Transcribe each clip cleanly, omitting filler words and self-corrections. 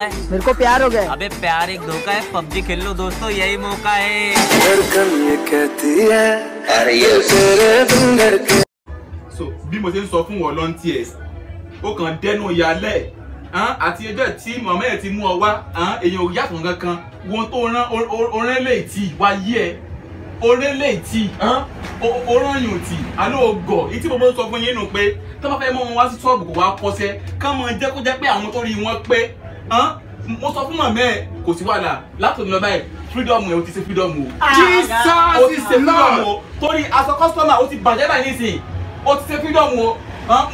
मेरे को प्यार हो गया। अबे प्यार एक धोखा है, पबजी खेल लो दोस्तों, यही मौका है। धड़कन ये कहती है अरे ये तेरे बिन धड़के। So bí mo ṣe ń sọ fún wọn lọ́n tiẹ̀, ó kàn dẹnu ìyálẹ̀ àti ẹjọ́ tí màmá ẹ̀ ti mú ọ wá, èèyàn ò yàtọ̀ kankan. Wọn tó rán orán lè tì wá yí ẹ, orán lè tì, orán yìí ò tì, àlọ́ ògọ̀. Ìtí mo bá ń sọ fún yín nù pé tó bá fẹ́ mọ́ wọn wá sí ṣọ́ọ̀bù kò wá kọ́ṣẹ́, ká mọ̀ jẹ́ kó jẹ́ pé àwọn tó rí wọn pé mo sọ fún màmá ẹ kò sí wàhálà látòní lọ báyìí, freedom ẹ o ti ṣe freedom o. Jesus o ti ṣe freedom o, torí aṣọ customer o ti bàjẹ́ báyìí nísìnyí, o ti ṣe freedom o.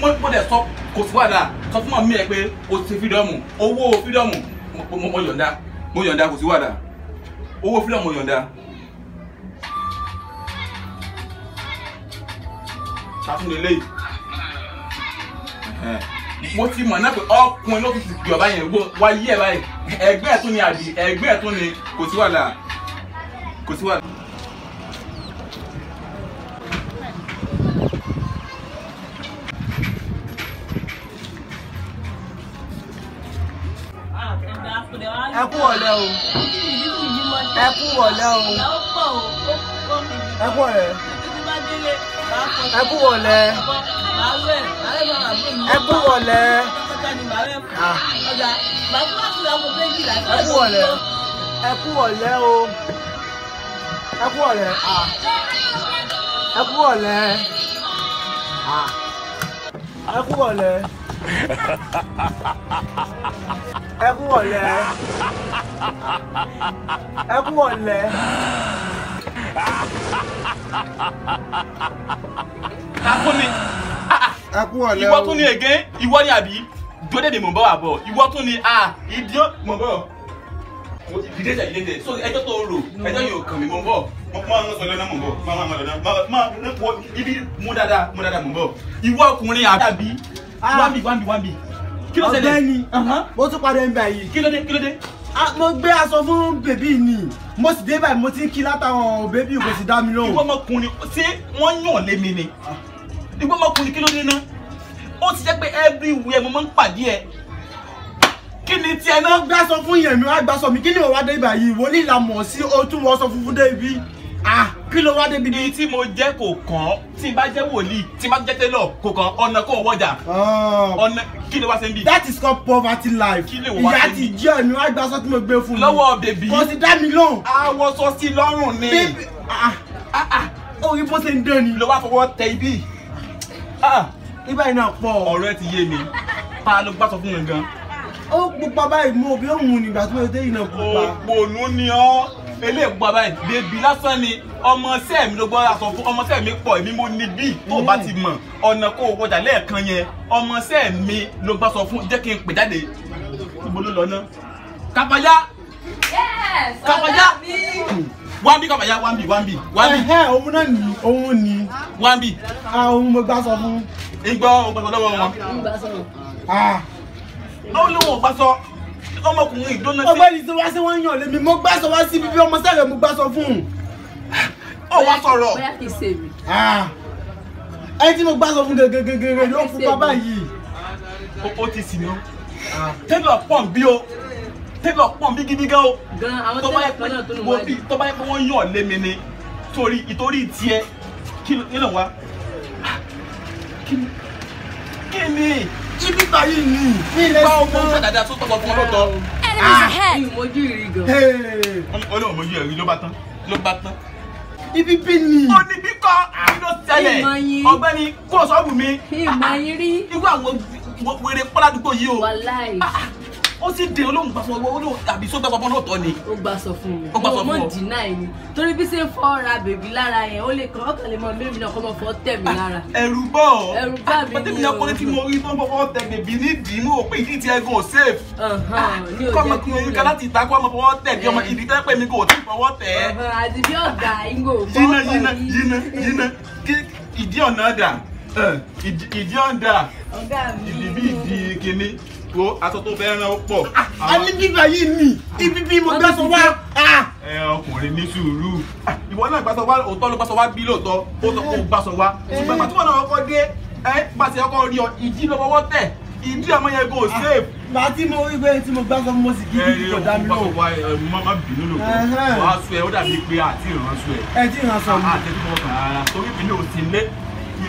Mo dẹ̀ sọ kò sí wàhálà, sọ fún màmá ẹ pé o ti ṣe freedom, owó freedom mo yọ̀ǹda, mo yọ̀ǹda, kò sí wàhálà, owó freedom mo yọ̀ǹda. Ṣàtúndé lẹ́yìn mo ti mọ̀ náà pé ọkùnrin ló ti gbé ọba yẹn wá yí ẹ̀ báyìí, ẹgbẹ́ ẹ̀ tún ni àbí ẹgbẹ́ ẹ̀ tún ni, kò sí wàhálà, kò sí wàhálà. Ẹ kú ọ̀lẹ́ o, ẹ kú ọ̀lẹ́ o, ẹ kú ọ̀lẹ́, ẹ kú ọ̀lẹ́, ẹ kú ọ̀lẹ́, ẹ kú ọ̀lẹ́, ẹ kú ọ̀lẹ́ o, ẹ kú ọ̀lẹ́, ẹ kú ọ̀lẹ́, ẹ kú ọ̀lẹ́, ẹ kú ọ̀lẹ́, ẹ kú ọ̀lẹ́. Akúni, ìwọ tún ni again, ìwọ ni àbí dóde mi mò ń bọ̀ wà bọ̀, ìwọ tún ni ìdí mò ń bọ̀. Ìdílé ìdílé so ẹjọ́ tó rò ẹjọ́ yóò kàn mí mò ń bọ̀, mo máa ń sọ lọ́nà mò ń bọ̀, máa máa lọ́nà máa wọ ibi mú dáadáa mú dáadáa mò ń bọ̀. Ìwọ ọkùnrin àbí wábì wábì wábì. Kí ló ṣẹlẹ̀? Ọ̀gbẹ́ni, mo tún padà ń bẹ̀ yìí. Kí ló dé? Kí ló dé? Mo gbé aṣọ fún bèbí ni, mo sì dé báyìí mo ti ń kí látàwọn bèbí kò sì dá mi lóhùn. Ìwọ ọmọkùnrin ṣé wọ́n yàn lé mi ni? Ìwọ ọmọkùnrin kí ló dé náà? Ó ti jẹ́ pé everywhere mo máa ń pàdé ẹ. Kí ni tiẹ̀ náà? Mo gbé aṣọ fún yẹn mi, wá gbé aṣọ mi, kí ni mo wá dé báyìí? Wòlíì la mọ̀ sí o tún wọ aṣọ funfun dé ibi. Kí ló wá débi? Ibi tí mo jẹ́ kò kàn, tí n bá jẹ́ wòlíì, tí n bá jẹ́ télọ̀ kò kàn, ọ̀nà kò wọjà. Ọ̀nà kí ló wá ṣe ń bí? That is called poverty life. Kí ló wá ṣe ń bí? Ìyá ti jẹ́ ẹ̀mí wá gba aṣọ tí mo gbé fún mi. Lọ́wọ́ bèbí. Kò sì dá mi lóhùn. Awọsọ sí lọ́rùn ni. Bébí orí bó ṣe ń dán ni. Ló wá fọwọ́ tẹ ibi. Ibà yìí náà pọ̀. Ọ̀rọ̀ ẹ ti yé mi. Pa ló gbàsọ fún mi gan. Ó pupa báyìí mú òbí òun nígbà tí mo dé ìnà pupa. Òpònú ni ọ́. Eléègbọ́ bàbá yìí bèbí lásán ni ọmọọṣẹ́ mi ló gbọ́ aṣọ fún, ọmọọṣẹ́ mi pọ̀ èmi mo ní bí tó bá ti mọ̀ ọ̀nà kó o wọjà lẹ́ẹ̀kan yẹn, ọmọọṣẹ́ mi ló gbọ́ aṣọ fún, jẹ́ kí n pè jáde. Ibo ló lọ ná? Kàfáyá! Kàfáyá! Wá ń bí Kàfáyá, wá ń bí, wá ń bí, wá ń bí. Ẹ̀hẹ́ òun náà ní, òun ní. Wá ń bí. Òun mo gbà sọ fún. Igbó òun gbàsọ lọ́wọ́ wọn. Ó lóun ò gbàsọ. Ọmọkùnrin ìdóná sí. Ọ̀gbẹ́ni tí wá sí wọ́n yàn lé mi, mo gbàsọ wá sí bíbí ọmọ sẹ́rẹ̀ mo gbàsọ fún un. Ó wá sọ̀rọ̀. Bóyá kì í ṣe mi. Ẹni tí mo gbàsọ fún gẹ́gẹ́gẹ́gẹ́ ló fún bàbá yìí. Ó ti sì ní o. Tẹ́lọ̀ pọ̀ ń bí o. Tẹ́lọ̀ pọ̀ ń bí gidi gan o. Gan àwọn tẹ́lọ̀ kan náà tó nù wájú. Tó bá yẹ pé wọ́n yàn lé mi ni torí ìtorí tiẹ̀ kí ló wá? Kí ni? Ibi báyìí ni. Bá ọmọ ń sàdádá tó tọkọ fún ọlọ́tọ̀. Ìmọ̀jú ìrì gan. Olóhùn mojú ẹ̀rí ló bá tán ló bá tán. Ibi bí ni. Ó ní bí kọ́ kí ló ṣẹlẹ̀? Ọ̀gbẹ́ni kó sọ́ọ̀bù mi. Ìmọ̀ yín rí. Irú àwọn wèrè pọ́ládùúgbò yìí o. Wàláì. Ó sì dé olóhùn gbàsọ olóhùn tàbí só gbàsọ fún ọlọ́tọ̀ ni. Ó gbàsọ fún mi. Ó gbàsọ fún ọ. Mo deny ni. Torí bí ṣe ń fọ́ ra bèbí lára yẹn, ó lè kàn ọkàn lè mọ bébí náà kọ́ mọ fọ́ tẹ̀ mí lára. Ẹ̀rù bọ̀ ọ́. Ẹ̀rù bá mi ni o. Pàtẹ́mi ọkùnrin tí mo rí tó ń fọwọ́ tẹ bèbí nídìí mú òpin ìdí tí ẹ̀gùn ò safe. Kọ́mọkùnrin kan láti ìta kó ọmọ fọwọ́ tẹ̀ bí ọmọ ìdí tẹ́ pé mi kò tí fọwọ́ tẹ̀. Àti bí ọ̀gá ingo yínà yínà yínà yínà kí ìdí ọ̀nà dà ìdí ọ̀nà ìdí bí ìdí kìíní wo aṣọ tó fẹ́ rán ó pọ̀. A ní bíbá yìí ni ibi bí mo gbàsọ wá. Ẹ ọkùnrin ní sùúrù. Ìwọ náà gbàsọ wá òótọ́ ló gbàsọ wá bí lóòótọ́ ó sọ pé ó gbàsọ wá. Ṣùgbọ́n ìgbà tí wọ́n náà kọ́kọ́ dé ẹ bá ti kọ́kọ́ rí ọ ìdí ló fọwọ́ tẹ̀ ìdí ọmọ yẹn kò safe. Màá tí mo rí pé tí mo gbá sọ mo sì kí kí kò dá mi lóhùn. Má má bínú lò ó. Wàá sọ ẹ, ó dàbí pé àti ìránṣọ ẹ. Ẹ tí ìránṣọ mi. Àti ẹbí fọwọ́ kàn rárá. Torí mi ò sí ilé.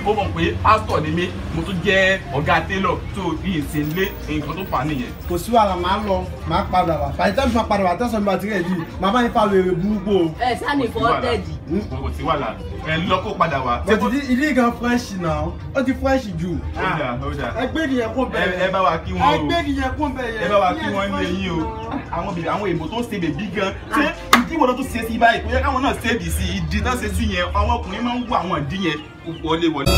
Ó mọ̀ pé pásítọ̀ ni mí, mo tún jẹ́ ọ̀gá télọ̀ tó bí ìsìn ilé nǹkan tó fà á nìyẹn. Kò sí wàhálà, màá lọ, màá padà wá. Fàyítẹ́ mi máa padà wá tẹ̀sán mi àti rẹ̀ yìí, màá bá yín fa wèrè burúkú o. Ẹ sáni fọ́ tẹ̀dí. Kò sí wàhálà. Ẹ lọ kó padà wá. But ìdí gan fresh náà, ó ti fresh jù. Ó dà, ó dà. Ẹ gbé nìyẹn kó bẹ̀rẹ̀. Ẹ bá wa kí wọn o. Ẹ gbé nìyẹn kó bẹ̀rẹ̀. Ẹ bá wa kí wọn lé yín o. Àwọn bèbè àwọn èèbò tó ń ṣe bèbí gan. Ṣé ìdí wọn tó ṣe sí báyìí? Kò yẹ káwọn náà ṣe bì sí ìdí náà ṣe sí yẹn. Àwọn ọkùnrin máa ń wọ àwọn ìdí yẹn wọlé wọlé.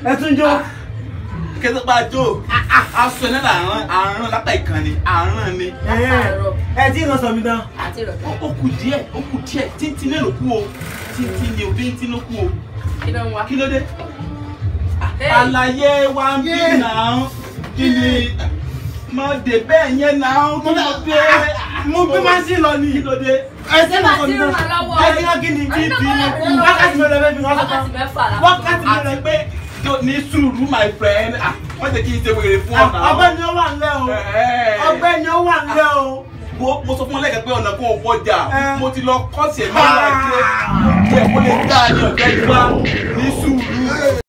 Ẹ tún jó. Kẹ́tọ́ bá jó aṣọ ẹ̀ náà àrùn látà ìkànnì àrùn ni. Ẹ tí ìránṣọ mi tán. Àti ìrọ̀tẹ́. Ó kù díẹ̀, ó kù díẹ̀, tíntín náà ló kú o, tíntín ni o, tíntín ló kú o. Kí ló ń wá? Kí ló dé? Àlàyé wa ń bí náà kí ni mo dé bẹ́ẹ̀ yẹn náà kí ló dé? Mo gbé máṣíìnì lọ ni. Kí ló dé? Ẹ tí ìránṣọ mi tán. Ẹ tí ìránṣọ kí ni? Wákàtí mélòó lẹ fẹ́ fi ránṣọ tán? Wákàtí mẹ́fà la. Wákàtí mélòó Àti pé ní sùúrù my friend, wọ́n jẹ́ kí n ṣe wèrè fún ọ̀nà. Ọgbẹ́ni ó wà nílẹ̀ o. Ọgbẹ́ni ó wà nílẹ̀ o. Mo sọ fún ọ lẹ́ẹ̀kan pé ọ̀nà kan ò wọjà. Mo ti lọ kọ́ọ̀sì ẹ̀ máa ń jẹ́ kó lè dá ní ọ̀gá ìgbà ní sùúrù.